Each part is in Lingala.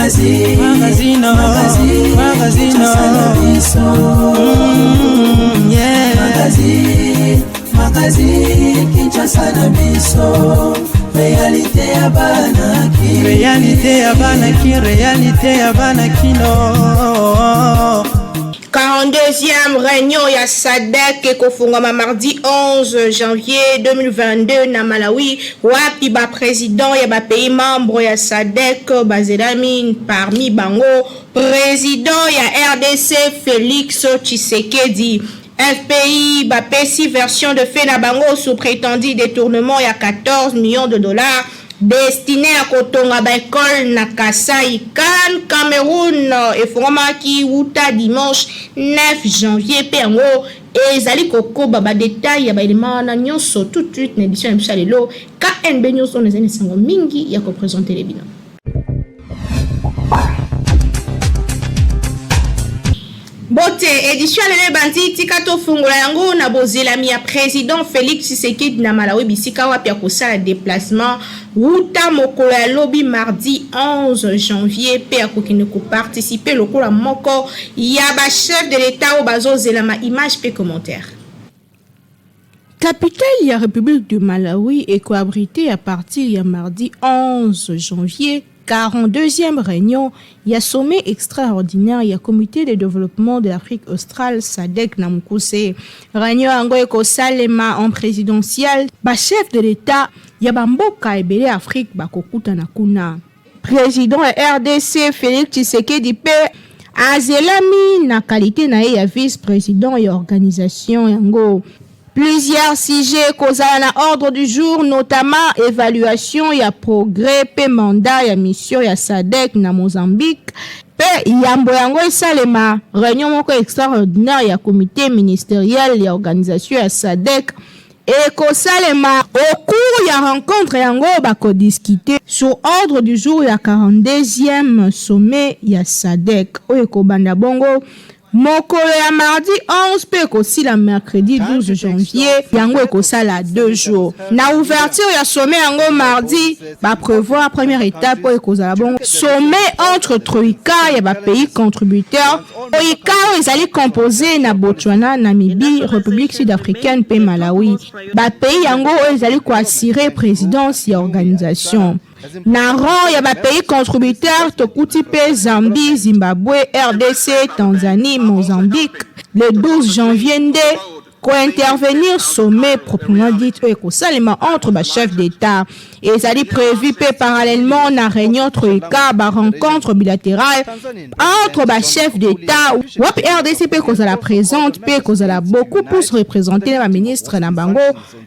Magazine, Magazine, magazine, magazine, Kinshasa na biso. Yeah. Magazine, magazine, Kinshasa na biso. Réalité ya bana Kin. Réalité ya bana Kin, réalité ya bana Kino. 42e réunion ya SADC ekofungwama mardi 11 janvier 2022 na Malawi, wapi ba président ya ba pays membre ya SADC bazelami, parmi bango président ya RDC Félix Tshisekedi. FPI bapesi version de fait na bango sous prétendu détournement ya 14 millions de dollars destiné à kotonga baekole na Kasai. CAN Cameroun efungwamaki wuta dimanche 9 janvier mpe yango ezali kokoba. Badetail ya baelema wana nyonso tout de suite na édition ya biso ya lelo. KNB nyonso oyo ezali na esango mingi ya koprésenter bino. Bote, édition ya lelo ebandi. Tika tofungola yango na bozelami ya président Félix Tshisekedi na Malawi, bisika wapi ya kosala déplacement wuta mokolo ya lobi mardi 11 janvier mpe akokende koparticiper lokola moko ya bachef de l'État oyo bazozelama. Image mpe commentaire. Capitale ya République de Malawi ekoabriter à partir ya mardi 11 janvier 42e réunion ya sommet extraordinaire ya Comité de développement de l'Afrique australe, SADC na mokuse. Réunion yango ekosalema en présidentiel. Bachef de l'État ya bamboka ebele ya Afrique bakokutana kuna. Président ya RDC Félix Tshisekedi mpe azelami na qualité na ye ya vice-président ya organisation yango. Plusieurs sujets kozala na ordre du jour, notamment évaluation ya progrès mpe mandat ya mission ya SADC na Mozambique. Mpe yambo yango esalema, réunion moko extraordinaire ya comité ministériel ya organisation ya SADC ekosalema. Au cours ya rencontre yango, bakodiscuter sur ordre du jour ya 42e sommet ya SADC oyo ekobanda bongo mokolo ya mardi 11 mpe ekosila mercredi 12 janvier. Yango ekosala 2 jours. Na ouverture ya sommet yango mardi, baprévoir première étape oyo ekozala bongo sommet entre troïka ya bapays contributeurs. Troïka oyo ezali composé na Botswana, Namibie, République sud-africaine mpe Malawi, bapays yango oyo ezali koassurer présidence ya organisation. Na rang ya bapays contributeurs, tokuti mpe Zambie, Zimbabwe, RDC, Tanzanie, Mozambique. Le 12 janvier nde kointervenir sommet proprement dit oyo ekosalema entre bachef d'État. Ezali prévu mpe parallèlement na réunion troïka, barencontre bilatérale entre bachef d'État, wapi RDC mpe ekozala présente mpe ekozala beaucoup plus représenté na baministre na bango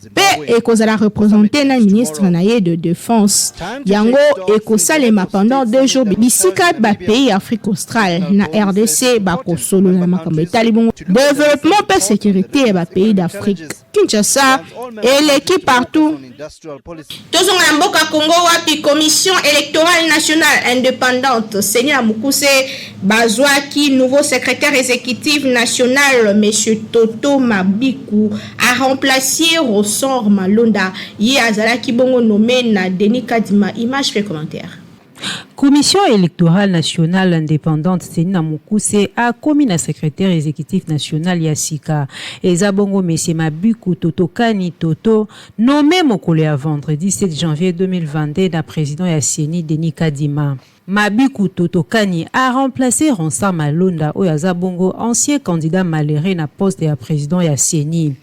mpe ekozala représenté na ministre na ye de Défense. Yango ekosalema pendant 2 jours, bisika bapays ya Afrique australe na RDC bakosolola na makambo etali bongo développement mpe sécurité ya bapays d'Afrique. Kinshasa eleki partout. Tozonga na mboka Congo, wapi Commission électorale nationale indépendante, CENI na mokuse, bazwaki nouveau secrétaire exécutif national. Monsieur Toto Mabiku a remplacé Ronsard Malonda, ye azalaki bongo nommé na Denis Kadima. Image mpe commentaire. Commission électorale nationale indépendante, CENI na mokuse, akomi na secrétaire exécutif national ya sika. Eza bongo monsieur Mabiku Totokani Toto, nommé mokolo ya vendredi 7 janvier 2022 na président ya CENI Denis Kadima. Mabiku Totokani a remplacé Ronsard Malonda, oyo aza bongo ancien candidat malheureux na poste ya président ya CENI.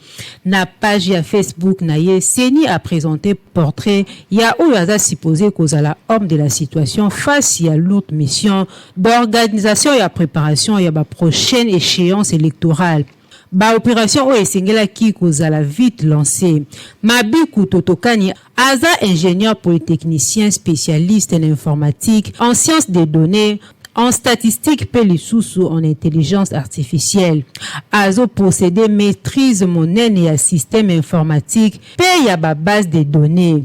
Na page ya Facebook na ye, CENI a présenté portrait ya oyo aza supposé kozala homme de la situation face ya lourde mission d'organisation ya préparation ya ba prochaine échéance électorale, baopération oyo esengelaki kozala vite lancé. Mabiku Totokani aza ingénieur polytechnicien, spécialiste en informatique, en sciences des données, en statistique mpe lisusu en intelligence artificielle. Azoposséder maîtrise monene ya système informatique mpe ya babase de données.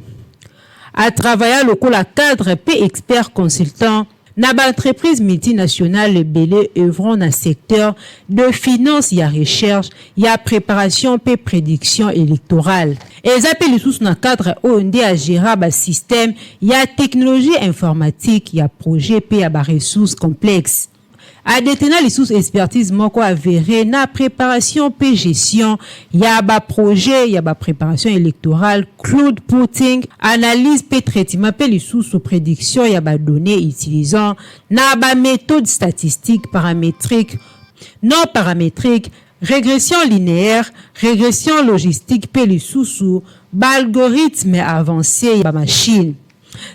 Atravailla lokola cadre mpe expert consultant. na ba entreprises multinationales ebele œuvrant na secteur de finance ya recherche, ya preparation mpe prediction electorale. Eza mpe lisusu na cadre oyo nde a gera ba systèmes ya technologie informatique ya projet mpe ya ba ressources complexes. A detena lisusu expertise moko avere na preparation mpe gestion ya ba projets ya ba preparation electorale, cloud putting, analyse mpe traitement mpe lisusu prediction ya ba donnees utilisant na ba methodes statistiques parametriques, non parametriques, regression lineaire, regression logistique mpe lisusu ba algorithmes avances ya ba machines.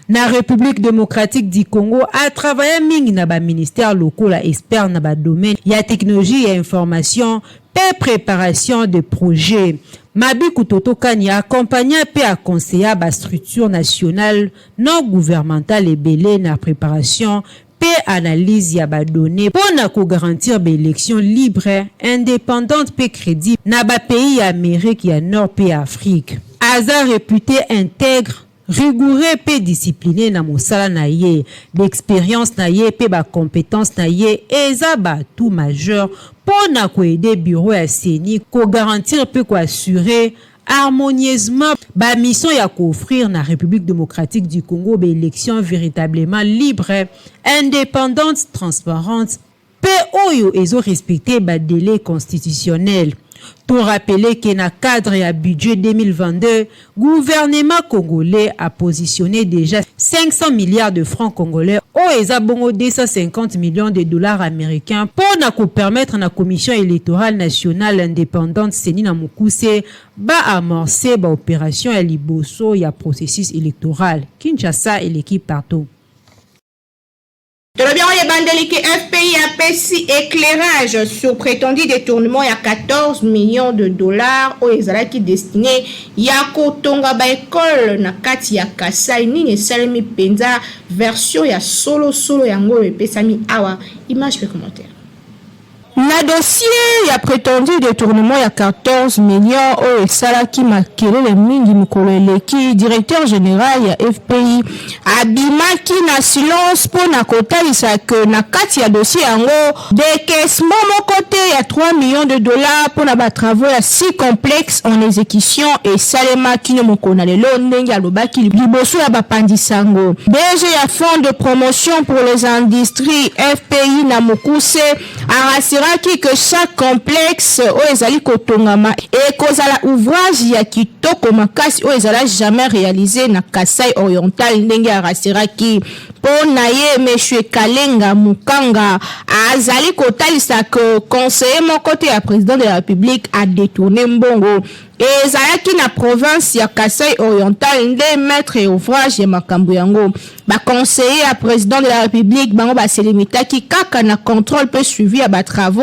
Na Republique democratique du Congo, a travailla mingi na ba ministères lokola expert na ba domaines ya technologie ya information mpe preparation de projets. Mabiku Toto Kani a accompagna mpe a conseilla ba structures nationales non gouvernementales ebele na preparation mpe analyse ya ba donnees mpo na ko garantir ba elections libres, independantes mpe credibles na ba pays ya Amerique ya Nord mpe ya Afrique. Aza repute integre, Rigoureux mpe discipline na mosala na ye, b'experiences na ye mpe ba competences na ye eza ba atouts majeurs mpo na ko aider bureau ya ceni ko garantir mpe ko assurer harmonieusement ba missions ya ko offrir na Republique democratique du Congo ba elections veritablement libres, independantes, transparentes mpe oyo ezo respecter ba delais constitutionnels. To rappeler que na cadre ya budget 2022, gouvernement congolais a positionner dejà 500 milliards de francs congolais oyo eza bongo 250 millions de dollars americains mpo na ko permettre na Commission electorale nationale independante, ceni na mokuse, ba amorcer ba operations ya liboso ya processus electoral. Kinshasa eleki partout. Tolobi yango ebandeli ke FPI apesi éclairage sur prétendu détournement ya 14 millions de dollars oyo ezalaki destiné ya kotonga ba école na kati ya Kasai. Nini esalemi mpenza? Version ya solo solo yango oyo epesami awa, image pe commentaire. Na dossier ya pretendu detournement ya 14 millions oyo esalaki makelele mingi mokolo eleki, directeur general ya FPI abimaki na silence mpo na kotalisa que na kati ya dossier yango, decaissement moko te ya 3 millions de dollars mpo na ba travaux ya six complexes en execution esalemaki no mokolo na lelo, ndenge alobaki liboso ya bapanzi sango. DG ya Fonds de promotion pour les industries, FPI na mokuse, arassuraki que chaque complexe oyo ezali kotongama ekozala ouvrage ya kitoko makasi oyo ezala jamais réalisé na Kasai Oriental, ndenge arassuraki. Mpo na ye, monsieur Kalenga Mukanga azali kotalisa ke conseiller moko te ya président de la République adétourné mbongo. Ezalaki na province ya Kasai Oriental nde maître ouvrage ya makambo yango. Baconseiller ya président de la République, bango baselimitaki kaka na contrôle mpe suivi ya batravaux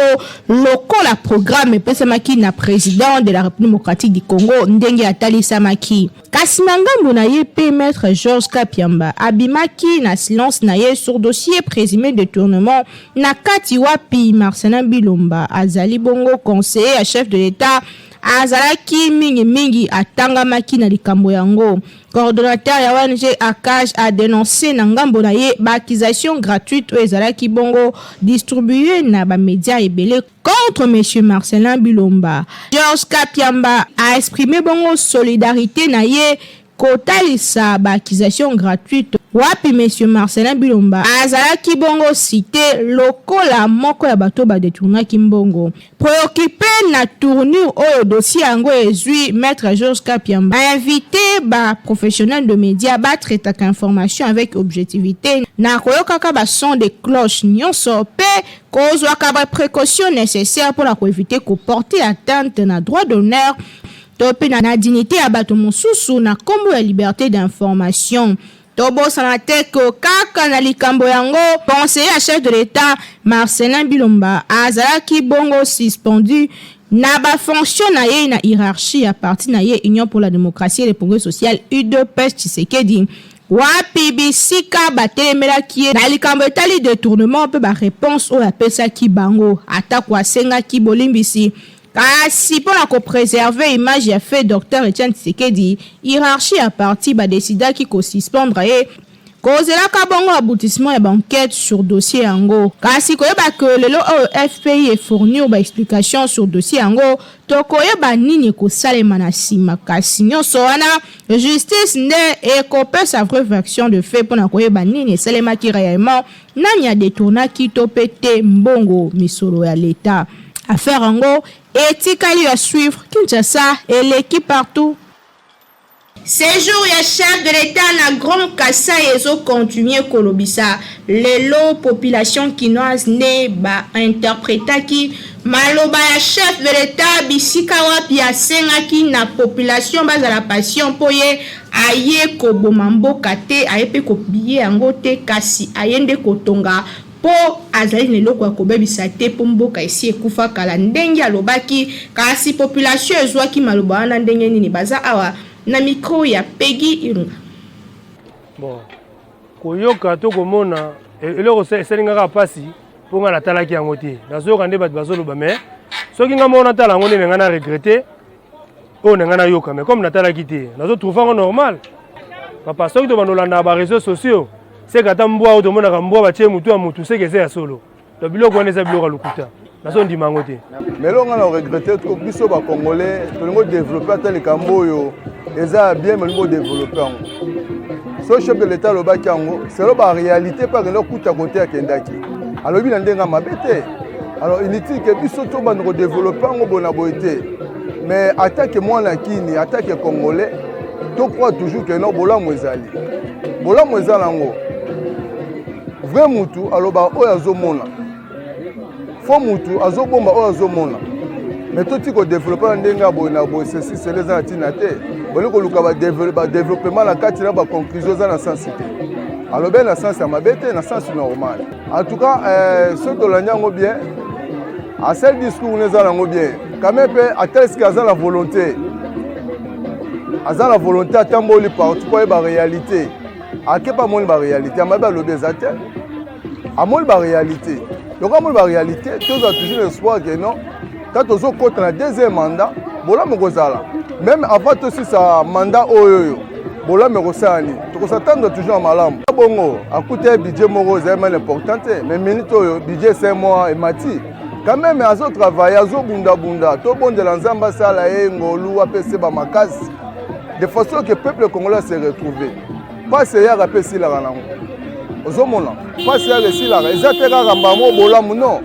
lokola programme epesamaki na président de la République démocratique du Congo, ndenge atalisamaki. Kasi na ngambo na ye mpe, maître Georges Kapiamba abimaki na silence na ye sur dossier présumé détournement na kati wapi Marcelin Bilomba azali bongo conseiller ya chef de l'État, azalaki mingimingi atangamaki na likambo yango. Coordonnateur ya ONG ACAJ a dénoncé na ngambo na ye baaccusation gratuite oyo ezalaki bongo distribué na bamédia ebele contre monsieur Marcelin Bilomba. Georges Kapiamba a exprimé bongo solidarité na ye kotalisa baaccusation gratuite wapi monsieur Marcelin Bilomba azalaki bongo cité lokola moko ya bato badetournaki mbongo. Préoccupé na tournure oyo dossier yango ezwi, maître Georges Kapiamba invité baprofessionnel de média batraitaka information avec objectivité na koyokaka bason de cloche nyonso mpe kozwaka baprécaution nécessaire mpona koéviter koporter atteinte na droit d'honneur to mpe na dignité ya bato mosusu na nkombo ya liberté d'information. Tobosana te ke kaka na likambo yango, conseiller ya chef de l'État Marcelin Bilomba azalaki bongo suspendu na bafonction na ye na hiérarchie ya parti na ye, Union pour la démocratie et le progrès social, UDPS Tshisekedi, wapi bisika batelemelaki ye na likambo etali détournement mpe baréponse oyo apesaki bango. Atako asengaki bolimbisi, kasi mpo na kopréserver image ya feu Dr Etienne Tshisekedi, hiérarchie ya parti badesidaki kosuspendre ye. Kozelaka bongo aboutissement ya ba enquetes sur dossier yango. Kasi koyeba que lelo oyo FPI e fournir ba explications sur dossier yango, tokoyeba nini ekosalema na sima. Kasi nionso wana, justice nde ekopesa vraie version de fait mpo na koyeba nini esalemaki reellement, nani a detournaki to mpe te mbongo misolo ya l'Etat. Affaire yango etikali à suivre. Kinshasa eleki partout. Sejour ya chef de l'Etat na Grand Kasaï ezo continuer kolobisa lelo population kinoise nde ba interpretaki maloba ya chef de l'Etat bisika wapi asengaki na population bazala patient mpo ye aye koboma mboka te, aye mpe kobiye yango te, kasi aye nde kotonga mpo azali na eloko ya kobebisa te mpo mboka esi ekufa kala ndenge alobaki, kasi population ezwaki maloba wana ndenge nini? Baza awa na micro ya Peggy Ilunga. Bon, koyoka to komona eloko esali nga kaka mpasi mpo nga natalaki yango te, nazoyoka nde bato bazoloba, mais soki nga moko natala yango nde na nga na regrette oyo na nga nayoka, mais comme natalaki te, nazo trouve yango normal. Papa, soki tobanda olandaka ba réseaux sociaux, seke ata mbwa oyo tomonaka mbwa batie motu ya motu, seke eza ya solo. Donc biloko wana eza biloko ya lokuta, nazondima yango te. Mais eloko nga na regrette trop, biso bacongolais tolingi odeveloppe ata likambo oyo eza ya bien, molingi odeveloppe yango. So chef de l'état alobaki yango selo baréalité mpe akenda kokuta kote akendaki, alobi na ndenge ya mabe te. Alors inutile ke biso tobanda kodeveloppe yango boye na boye te. Mais atake mwana kini, atake congolais, to croit toujours ke no bolamu ezali, bolamu eza nango vrai. Mutu aloba oyo azomona, fo mutu azobomba oyo azomona. Mais toti kodeveloppe na ndenge ya boye na boye, ceci cela eza na ntina te. Boli koluka badéveloppement na kati na baconclusion eza na sens te. Alobi na sens ya mabe te, na sens normal. En tout cas, soki tolandi yango bien, asali discours na eza nango bien quand même, mpe atalisiki aza na volonté, aza na volonté. Atamboli partout po ayeba réalité, akepa amoni baréalité ya mabe alobi eza te, amoni baréalité. Donc amoni baréalité, tozala toujours l'espoir ke non, quand tozokɔta na deuxième mandat, bolamu ekozala. Même avant tosisa mandat oyo oyo, bolamu ekosala nini, tokosatendre toujours ya malamu. Bongo akuta ye budget moko ezali mal important te, mais minute oyo budget 5 mois emati quand même. Azotravaille, azobundabunda. Tobondela Nzambe asala ye ngolu, apese bamakasi de façon que peuple congolais se retrouve. Mpasi eyaka mpe esilaka nango, ozomona mpasi eyaka esilaka, eza te kaka mbamo bolamu. Non,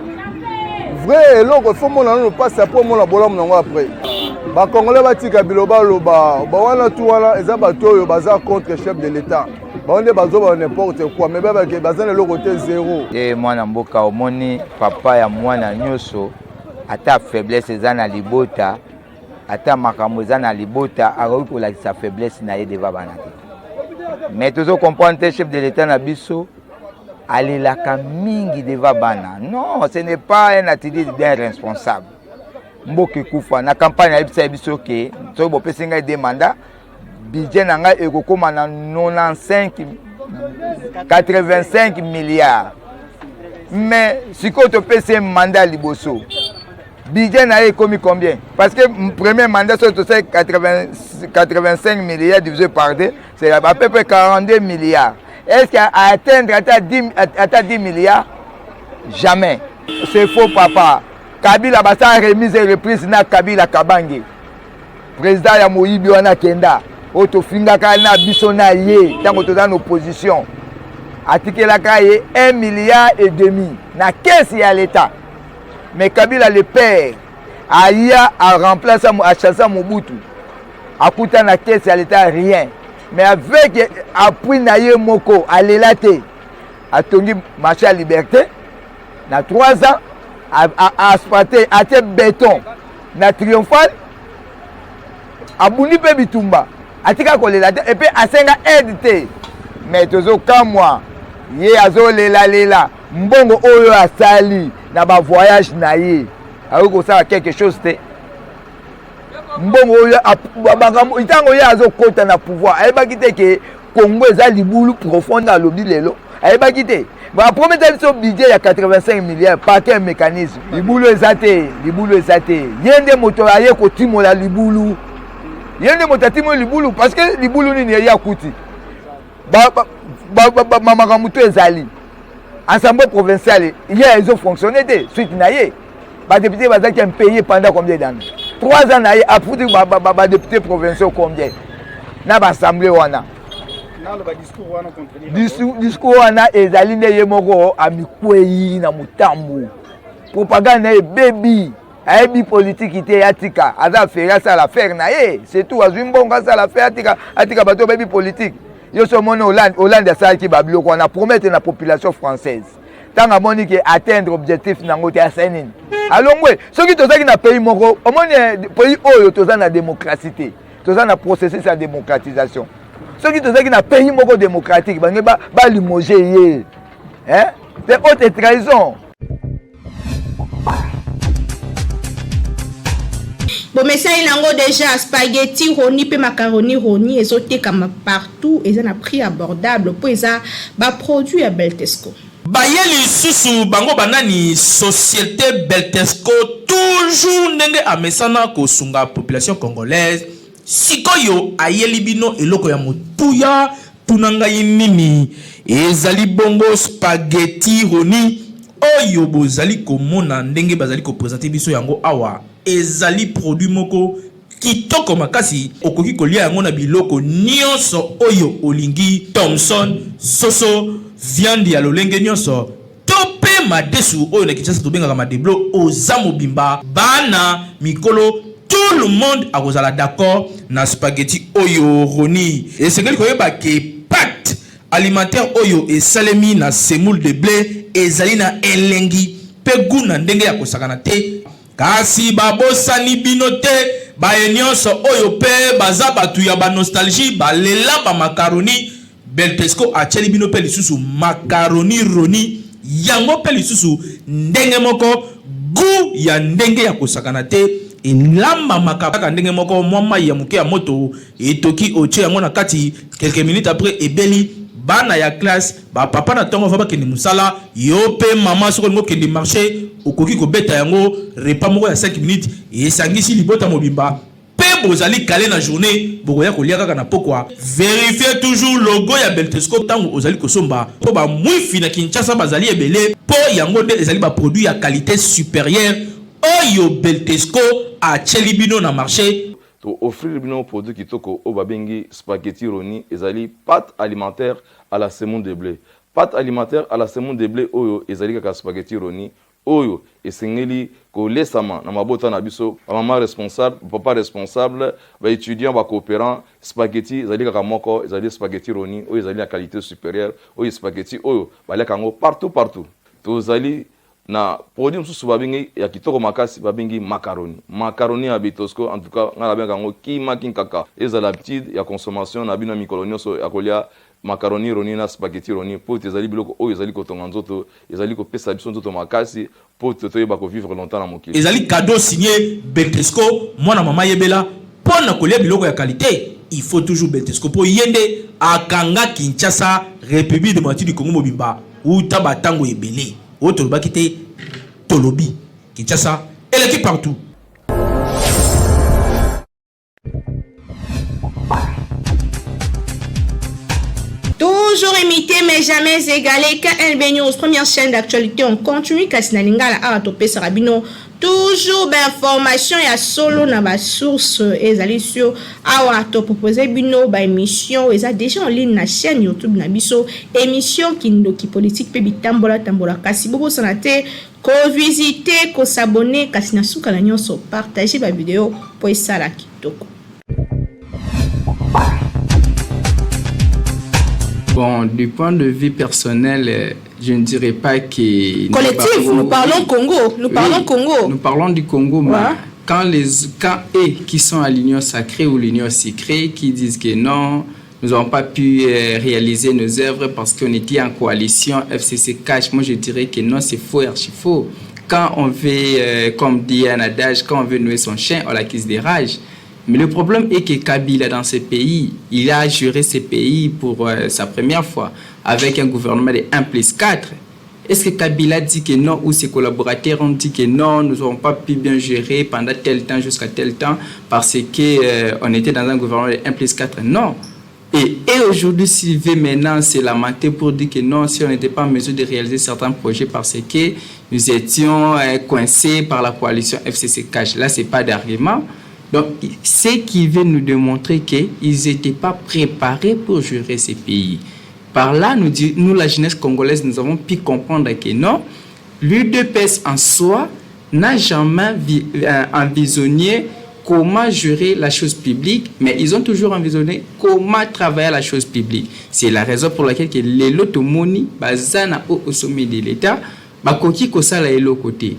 vrai eloko ifo mona nano mpasi, apres omona bolamu nango. Après bacongolais batika biloba loba bawana tu wana, eza bato oyo baza contre chef de l'état, bango nde bazoba n'importe quoi, mais babake baza na eloko te, zéro. Te, mwana mboka, omoni papa ya mwana nyonso, ata faiblesse eza na libota, ata makambo eza na libota, akoki kolakisa faiblesse na ye devant bana te. Mais tozo comprendre te, chef de l'état na biso alelaka mingi devant bana. Non, ce n'est pas un attitude d'un responsable. Mboka ekufa. Na campagne ayebisa ye biso ke soki bopesi ngai deux mandats, budget na ngai ekokóma na 95 85 milliards. Mais sikoyo topesi ye mandat ya liboso, budget na ye ekomi combien? Parce que premier mandat, soki tosali 85 milliards divisé par 2, c'est à peu près 42 milliards. Est ce que atteindre ata 10 milliards? Jamais, c'est faux. Papa Kabila basala remise et reprise na Kabila Kabange, président ya moyibi wana akenda, oyo tofingaka na biso na ye ntango toza na opposition, atikelaka ye 1 milliard et demi na caisse ya l'état. Mais Kabila le père aya aremplace, achassa Mobutu, akuta na caisse ya l'état rien. Mais avec appui na ye moko, alela te, atongi marché ya Liberté na 3 ans, asphalté, atie béton na Triomphal, abundi mpe bitumba, atika kolela te, epe asenga aide te. Mais tozokamwa, ye azolelalela mbongo oyo asali na bavoyage na ye, akoki kosala quelque chose te. Mbongo oyo, ntango ye azokɔta na pouvoir, ayebaki te ke Congo eza libulu profonde. Alobi lelo ayebaki te. Baprometa biso budget ya 85 milliards, par quel mécanisme? Libulu eza te, libulu eza te. Ye nde moto aye kotimola libulu, ye nde moto atimoli libulu, parce que libulu nini ye akuti? Makambo to ezali assemblée provinciale ye ezo fonctionner te. Suite na ye, badéputé bazalaki impayé pendant combien d'années? 3 ans na ye, afuti badéputé provinciaux combien na baassemblée wana? Discours wana ezali nde ye moko amikwei na motambu. Propagande na ye ebebi. Ayebi politiki te, atika. Aza affaire, asala affaire na ye, c'est tout. Azwi mbongo, asala affaire, atika, atika bato bayebi politike. Yo so omoni Hollande, Hollande asalaki babiloko wana, promettre na population française. Ntango amoni ke atteindre objectif nango te, asali nini? Alongwe. Soki tozalaki na pays moko, omoni pays oyo toza na démocratie te, toza na processus ya démocratisation. Soki tozalaki na pays moko démocratique, bange balimoge ye, c'est haute trahison. Bomesani nango déjà, spaghetti roni mpe macaroni roni ezotekama partout, eza na prix abordable mpo eza baproduit ya Beltesco. Baye lisusu bango banani? Société Beltesco, toujours ndenge amesana kosunga population congolaise. Sikoyo ayeli bino eloko ya motuya. Tuna ngai nini ezali bongo. Spaghetti roni oyo bozali komona ndenge bazali koprésenter biso yango awa, ezali produit moko kitoko makasi. Okoki kolia yango na biloko nyonso oyo olingi: thomson, soso, viande ya lolenge nyonso, to mpe madesu oyo na Kinshasa tobengaka madeblo. Oza mobimba, bana, mikolo, tout le monde akozala d'accord na spaghetti oyo roni. Esengeli koyeba ke pâte alimentaire oyo esalemi na semoule de blé ezali na elengi mpe goût na ndenge ya kosakana te. Kasi babosani bino te, baye nyonso oyo mpe baza bato ya banostalgie, balela bamakaroni. Beltesco atieli bino mpe lisusu makaroni roni. Yango mpe lisusu ndenge moko, goût ya ndenge ya kosakana te. Elambamaka kaka ndenge moko: mwa mai ya moke ya moto etoki, otie yango na kati, quelques minutes après ebeli. Bana ya classe, bapapa na ntongo va bakende mosala, yo mpe mama soki olingi okende marché, okoki kobeta yango repas moko ya 5 minutes, esangisi libota mobimba mpe bozali kale na journée, bokoya kolia kaka na pokwa. Vérifie toujours logo ya Beltesco ntango ozali kosomba, mpo bamwifi na Kinshasa bazali ebele, mpo yango nde ezali baproduit ya qualité supérieure oyo Beltesco atieli bino na marché. Tooffrir bino produit kitoko oyo babengi spaghetti roni. Ezali pâte alimentaire à la semoule de blé. Pâte alimentaire à la semoule de blé oyo ezali kaka spaghetti roni oyo esengeli kolesama na mabota na biso, bamama responsable, bapapa responsable, baétudiant, bacoopérant. Spaghetti ezali kaka moko, ezali spaghetti roni oyo ezali na qualité supérieure, oyo spaghetti oyo baliaka yango partout partout. Tozali na produit mosusu babengi ya kitoko makasi, babengi macaroni. Macaroni ya Beltesco, en tout cas ngai nabengaka yango kimaki nkaka. Ezala habitude ya consommation na bino ya mikolo nyonso ya kolia macaroni roni na spaghetti roni, mpo ete ezali biloko oyo ezali kotonga nzoto, ezali kopesa biso nzoto makasi, mpo ete toyeba kovivre longtemps na mokili. Ezali cadeau signé Beltesco. Mwana mama, yebela mpo na kolia biloko ya qualité, il faut toujours Beltesco, mpo ye nde akanga Kinshasa, République démocratique du Congo mobimba uta batango ebele. Oyo tolobaki te, tolobi Kinshasa eleki partout. Toujours imité mais jamais égalé. KLB News, première chaîne d'actualité en continu. Kasi na lingala, awa topesaka bino toujours bainformation ya solo na basource ezali sur. Awa topropose bino baémission eza déjà en ligne na chaîne YouTube na biso, émission Kindoki Politique mpe Bitambola Tambola. Kasi bobosana te kovisite, kos'abonner. Kasi na suka na nyonso, partage bavideo mpo esala kitoko. Bon, du point de vue personnel, je ne dirais pas que... Collectif, nous parlons Congo, nous parlons Oui, Congo. Nous parlons du Congo, mais quand eux qui sont à l'Union sacrée ou l'Union sucrée, qui disent que non, nous n'avons pas pu réaliser nos œuvres parce qu'on était en coalition FCC Cash, moi je dirais que non, c'est faux et archi faux. Quand on veut, comme dit un adage, quand on veut nouer son chien, on l'accuse de rage. Mais le problème est que Kabila, dans ce pays, il a géré ce pays pour sa première fois avec un gouvernement de 1 plus 4. Est-ce que Kabila dit que non, ou ses collaborateurs ont dit que non, nous n'aurons pas pu bien gérer pendant tel temps jusqu'à tel temps parce qu'on était dans un gouvernement de 1 plus 4? Non. Et eux Et aujourd'hui, s'il veut maintenant se lamenter pour dire que non, si on n'était pas en mesure de réaliser certains projets parce que nous étions coincés par la coalition FCC Cash, là, c'est pas d'argument. Donc, ce qui veut nous démontrer qu'ils n'étaient pas préparés pour gérer ces pays. Par là, nous, nous, la jeunesse congolaise, nous avons pu comprendre que non, l'UDPS en soi n'a jamais envisionné comment gérer la chose publique, mais ils ont toujours envisionné comment travailler la chose publique. C'est la raison pour laquelle que lelo tomoni baza na au sommet de l'État, bakoki kosala eloko te.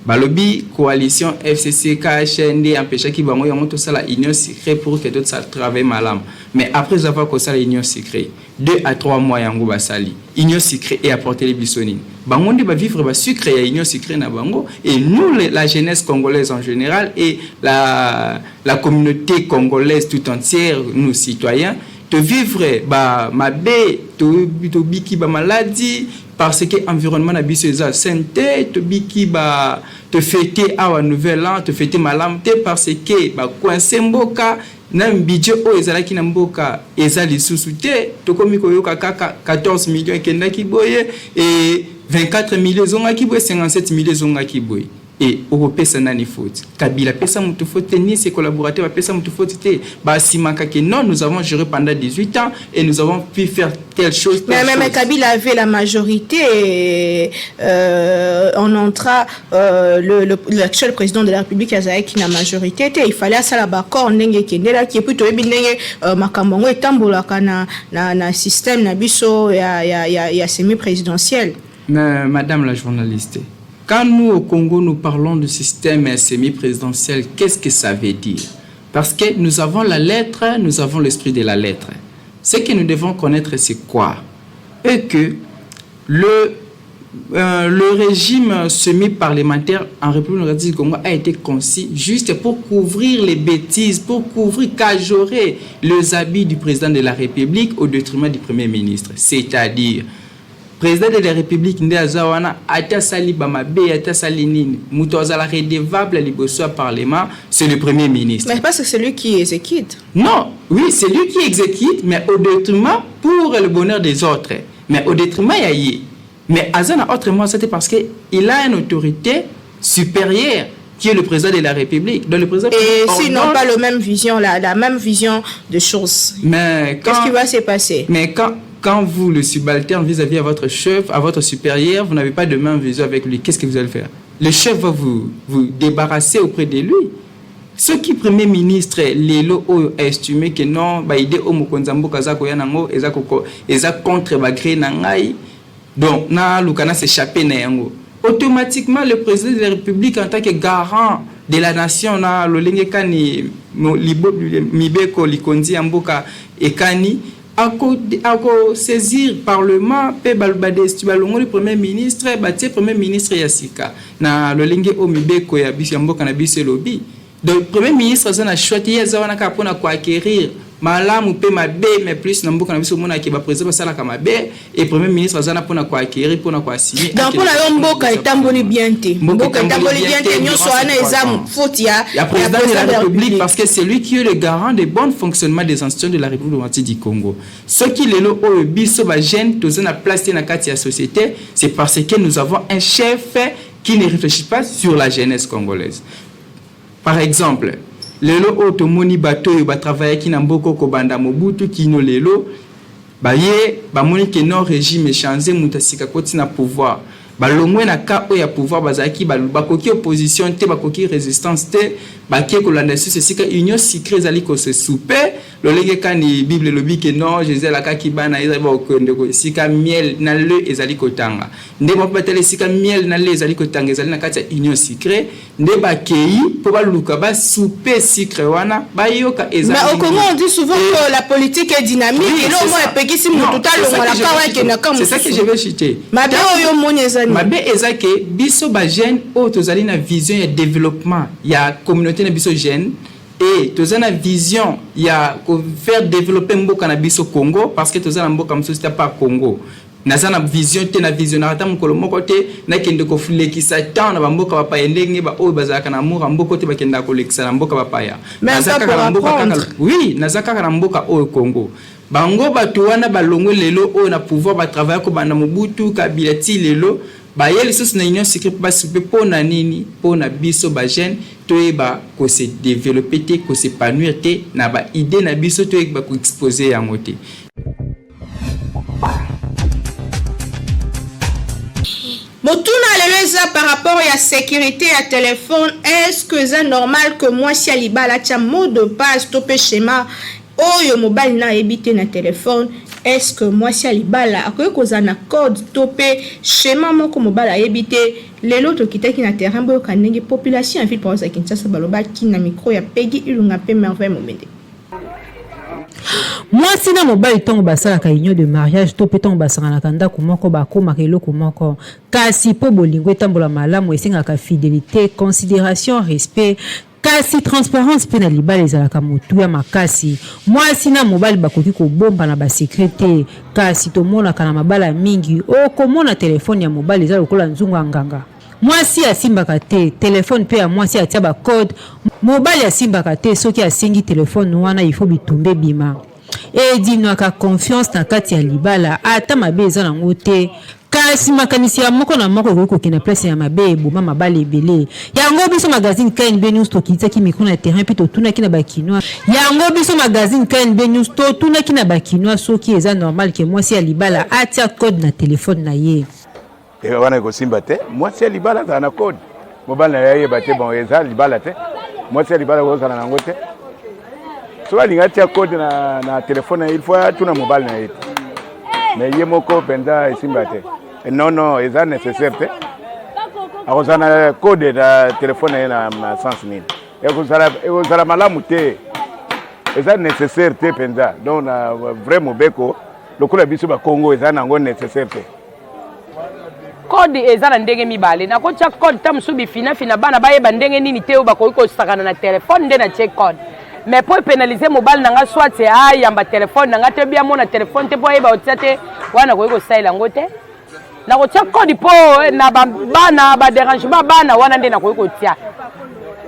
Balobi coalition FCC CACH nde empêchaki bango, yango tosala union sacrée pour que tosala travail malamu. Mais après avoir kosala union sacrée, 2 à 3 mois, yango basali union sacrée et apporter biso nini? Bango nde bavivre basucre ya union sacrée na bango. Et nous, la jeunesse congolaise en général et la communauté congolaise tout entière, nous citoyens, tovivre ba mabe, tobiki ba maladie parce que environnement na biso eza sain te. Tobiki ba tofete awa nouvel an, tofete malamu te parce que bacoince mboka na budget oyo ezalaki na mboka eza lisusu te. Tokomi koyoka kaka 14 millions ekendaki boye e 24 millions ezongaki boye, 57 millions ezongaki boye. E okopesa nani faute? Kabila apesa moto faute te, ni ses collaborateurs bapesa moto faute te. Basimaka ke non, nous avons géré pendant 18 ans et nous avons pu faire telle chose, telle Mais chose. Kabila avait la majorité et, on entra l'actuel président de la République azalaki na majorité te. Il fallait asala baaccord ndenge ekendelaki. Et puis toyebi ndenge makambo yango etambolaka na système na biso ya semi présidentiel. Mais, madame la journaliste, quand nous au Congo nous parlons du système semi-présidentiel, qu'est-ce que ça veut dire? Parce que nous avons la lettre, nous avons l'esprit de la lettre. Ce que nous devons connaître, c'est quoi? Et que le régime semi-parlementaire en République démocratique du Congo a été conçu juste pour couvrir les bêtises, pour couvrir, cajorer les habits du président de la République au détriment du Premier ministre. C'est-à-dire, président de la République nde aza wana, ata asali bamabe, ata asali nini, moto azala redevable liboso ya parlement, c'est le Premier ministre. Mais parce que c'est lui qui exécute. Non, oui, c'est lui qui exécute, mais au détriment, pour le bonheur des autres, mais au détriment ya ye. Mais aza na autrement, c'était parce que il a une autorité supérieure qui est le président de la République. Donc le président Et s'ils n'ont ordonne- pas la même vision, la même vision des choses, Mais qu'est-ce quand qui va se passer? Mais quand vous, le subalterne vis-à-vis à votre chef, à votre supérieur, vous n'avez pas de même vision avec lui, qu'est-ce que vous allez faire? Le chef va vous débarrasser auprès de lui. Ce qui Premier ministre lelo oyo estimé que non, ba idée oyo mokonzi ya mboka aza koya nango eza koko eza contre ba gré na ngai, donc na luka na s'échapper na yango. Automatiquement, le président de la République en tant que garant de la nation na lolenge kani mibeko likonzi ya mboka ekani ako saisir parlement mpe balongoli Premier ministre, batie Premier ministre ya sika na lolenge oyo mibeko ya biso ya mboka na biso elobi. Donc Premier ministre aza na choix te, ye aza wana kaka mpona koacquérir malamu mpe mabe. Mais plus na mboka na biso omonaki baprésident basalaka mabe et Premier ministre aza na mpona koacquérir, mpona koassumer. Donc mpona yo, mboka etamboli bien te, mboka etamboli bien te, nyonso wana eza faute ya ya président de la République, parce que c'est lui qui est le garant de bon fonctionnement des institutions de la République démocratique du Congo. Soki lelo oyo biso bajeune toza na place te na kati ya société, c'est parce que nous avons un chef qui ne réfléchit pas sur la jeunesse congolaise. Par exemple, lelo oyo tomoni bato oyo batravaillaki na mboka kobanda Mobutu kino lelo, baye bamoni ke non, régime echangé, moto asika koti na pouvoir, balongwe na ka oyo ya pouvoir bazalaki, bakoki opposition te, bakoki résistance te, bakie kolanda lisusu esika union sacrée ezali kose soupe. Lolenge kani Bible elobi ke non, Jésus alakaki bana ezali bakokende esika miel na lait ezali kotanga, nde bango mpe batala esika miel na lait ezali kotanga ezali na kati ya union sacrée, nde bakei mpo baluka basupe sucre wana bayoka. Eza mais au Congo, on dit souvent que la politique est dynamique. Eloko moko epekisi moto talongola ka wakende ka. C'est ça que je vais chuter. Mabe oyo omoni eza nini? Mabe eza ke biso bajeune oyo tozali na vision ya développement ya communauté na biso jeune et toza na vision ya kofaire développer mboka na biso Congo, parce que toza na mboka mosusu te par Congo. Naza na vision te, na visionaka ata mokolo moko te nakende kolekisa temps na bamboka bapaya, ndenge baoyo bazalaka na amour ya mboka te bakendaka kolekisa na mboka bapaya. Oui. Oui, naza kaka na mboka oyo Congo. Bango bato wana balongwe lelo oyo na pouvoir ba travailla kobanda Mobutu, Kabila ti lelo baye lisusu na union sacree po ba soupe po na nini? Po na biso ba jeunes toyeba ko se developper te, ko s'epanouir te na ba idees na biso toyeba ko exposer yango te. Motuna lelo eza par rapport ya securite ya telephone, est ce que eza normal que mwasi ya libala atia mot de passe to pe schema oyo mobali na ayebi te na telephone? Est ce que mwasi ya libala akoki kozala na code to pe schema moko mobali ayebi te? Lelo tokitaki na terrain boyoka ndenge population ya ville province ya Kinshasa balobaki na micro ya Peggy Ilunga pe Merveille Momende. Mwasi na mobali ntango basalaka union de mariage to mpe ntango basanganaka ndako moko bakomaka eloko moko. Kasi mpo bolingo etambola malamu esengaka fidelite, consideration, respect kasi transparence mpe na libala ezalaka motuya makasi. Mwasi na mobali bakoki kobombana ba secret te, kasi tomonaka na mabala mingi okomona telefone ya mobali eza lokola nzungu ya nganga. Mwasi asimbaka te telephone pe ya mwasi atia ba code mobali asimbaka te soki asengi telephone wana il faut bitumba ebima edinuaka confiance na kati ya libala ata mabe eza nango te kasi makanisi ya moko na moko ekoki kokende place ya mabe eboma mabala ebele yango biso magazine KNB News tokitisaki micro na terrain pe totunaki na ba kinois yango biso magazine KNB News totunaki na ba kinois soki eza normal ke mwasi ya libala atia code na telephone na ye. Eh, wana ekosimba te mwasi ya libala azala na code mobali na ye ayeba te bon eza libala te mwasi ya libala kozala na yango te soki alingi atia code na, na telefone na ye il faut atuna mobali na ye te mais ye moko mpenza esimba te eh, non non eza nécessaire te akozala na code na telefone na ye na, na sens nini ekozala malamu te eza nécessaire te mpenza donc na vrai mobeko lokola biso bakongo eza na yango nécessaire te Code eza na ndenge mibale. Nakotia code ta mosusu bifinafina bana bayeba ndenge nini te oyo bakoki kosakana na telefone nde natie code. Mais mpo epenalize mobali na nga soit ayamba telefone na nga te bia amona telefone te mpo ayeba kotia te, wana nakoki kosalela yango te. Nakotia code mpo eh, na bana ba derangement bana wana nde nakoki kotia.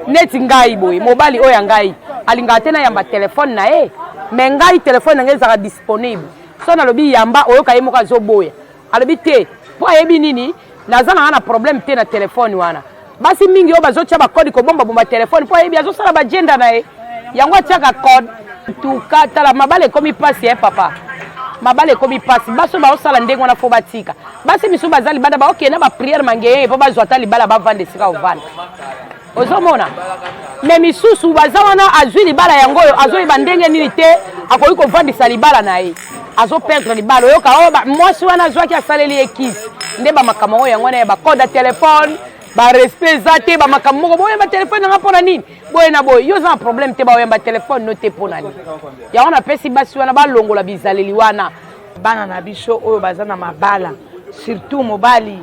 Neti ngai boye mobali oyo ya ngai alingaka te nayamba telefone na ye, mais ngai telefone na ngai ezalaka disponible. Soki nalobi yamba oyoka ye moko azoboya. Alobi te po ayebi nini naza na nga na problème te na telephone wana. Basi mingi oyo bazotia ba code kobomba bomba telephone po ayebi azosala ba agenda na ye. Yango atiaka code. Tuka tala mabala ekomi pasi eh papa. Mabala ekomi pasi. Basi oyo baosala ndenge wana fo batika. Basi misusu baza libanda baokende na ba prière mangeyeye po bazwa ata libala bavanda esika ovanda. Ozomona? Mais misusu baza wana azwi libala yango oyo azoyeba ndenge nini te akoki kovandisa libala na ye. Azo perdre libala oyoka oyo oh, mwasi wana azwaki asaleli ye kisi nde ba makambo yango yango wana ya ba code ya telefone ba respect eza te ba makambo moko boyamba telefone nanga mpo na nini boye na boye yo oza na problème te baoyamba telefone no te mpo na nini yango napesi basi wana balongola bizaleli wana bana na biso oyo baza na mabala surtout mobali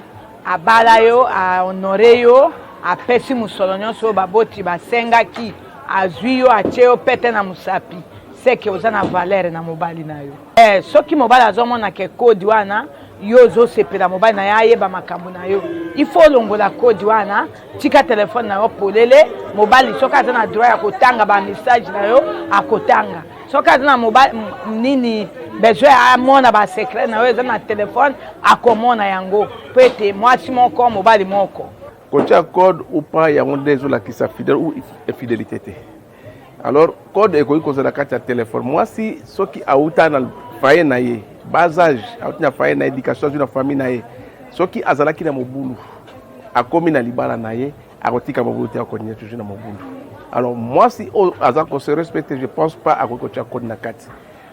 Abala yo, a honore yo, apesi mosolo nyonso oyo baboti basengaki, azwi yo, atie yo pete na mosapi, seke oza na valeur na mobali na yo. Eh, soki mobali azomona ke kodi wana yo ozosepela mobali na ye ayeba makambo na yo, il faut olongola kodi wana, tika telefone na yo polele. Mobali soki aza na droit ya kotanga ba message na yo akotanga. Soki aza na mobali nini besoin amona ba secret na yo eza na telefone akomona yango mpo ete mwasi moko mobali moko. Kotia code ou pas yango nde ezolakisa fidèle ou infidélité te. Alors code ekoki kozala kati ya telefone. Mwasi soki auta na foyer na ye bas âge, auti na foyer na ye, éducation azwi na famille na ye, soki azalaki na mobulu akomi na libala na ye akotika mobulu te, akokontinue toujours na mobulu. Alors mwasi oyo aza ko se respecter, je pense pas akoki kotia code na kati.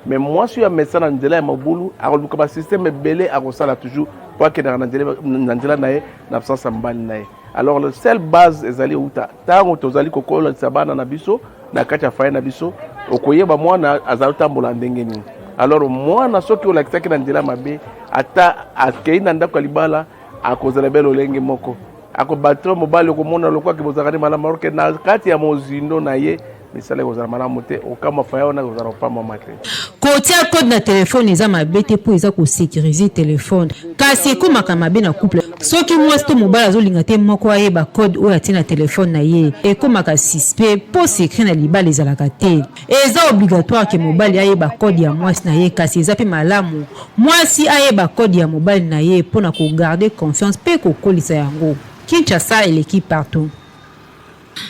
Mais mwasi oyo amesana na nzela ya mobulu akoluka ba système ebele, akosala toujours po akendaka na nzela na nzela na ye na absence ya mobali na ye. Alors le seul base ezali euta ntango tozali kokolisa bana na biso na kati ya foyer na biso, okoyeba mwana azali kotambola ndenge nini. Alors mwana soki olakisaki na nzela mabe, ata akei na ndako ya libala akozala be lolenge moko, akobatre mobali, okomona lokola ke bozalaka nde malamu, alors que na kati ya mozindo na ye Misala ekozala malamu te, okamwa foyer wana ekozala kopambwama te. Kotia code na telephone eza mabe te po eza ko securiser telephone kasi ekomaka mabe na couple soki mwasi to mobali azolinga te moko ayeba code oyo atie na telephone na ye ekomaka suspect po secret na libala ezalaka te. Eza obligatoire ke mobali ayeba code ya mwasi na ye kasi eza pe malamu mwasi ayeba code ya mobali na ye po na ko garder confiance pe kokolisa yango. Kinshasa eleki partout.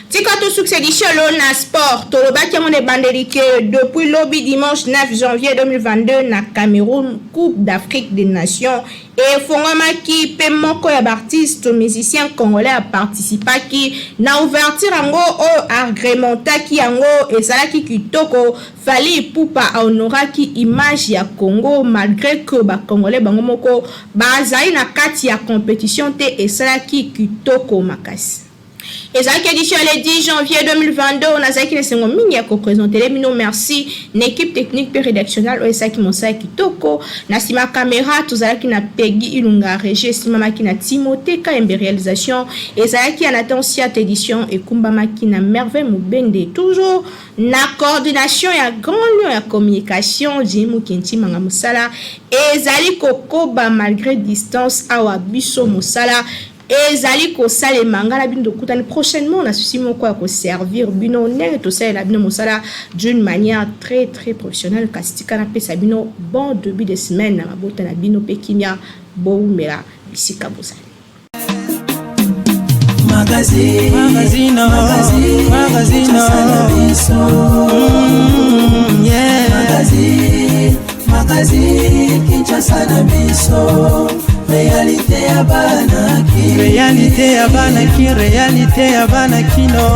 Tika tosukisa edition lelo na sport. Tolobaki yango na ebandeli ke depuis lobi dimanche 9 janvier 2022 na Cameroun, Coupe d'Afrique des Nations efongwamaki mpe moko ya ba artistes musiciens congolais aparticipaki na ouverture yango oyo agrémentaki yango ezalaki kitoko. Fally Ipupa ahonoraki image ya Congo malgré que ba Congolais bango moko bazali na kati ya competition te, esalaki kitoko makasi. Ezalaki édition ya le 10 janvier 2022 oyo nazalaki na esengo mingi ya koprésenter bino. Merci na équipe technique mpe rédactionnelle oyo esalaki mosala kitoko. Na nsima caméra tozalaki na Peggy Ilunga, régie esimamaki na Timothée Kayembe, réalisation ezalaki ya Nathan Siat, édition ekumbamaki na Merveille Mobende, toujours na coordination ya Grand Lion ya communication Jimi Mukinti Manga. Mosala ezali kokoba malgré distance awa biso mosala ezali kosalema. Ngai na bino tokutani prochainement na souci moko ya koservir bino ndenge tosalela bino mosala d'une manière très très professionnelle. Kasi tika napesa bino bon début de semaine na mabota na bino mpe kimia bowumela bisika bozali. Magazine, magazine, magazine, yeah. Magazine, magazine, Kinshasa na biso, réalité ya bana Kin. Réalité ya bana Kin, réalité ya bana Kino.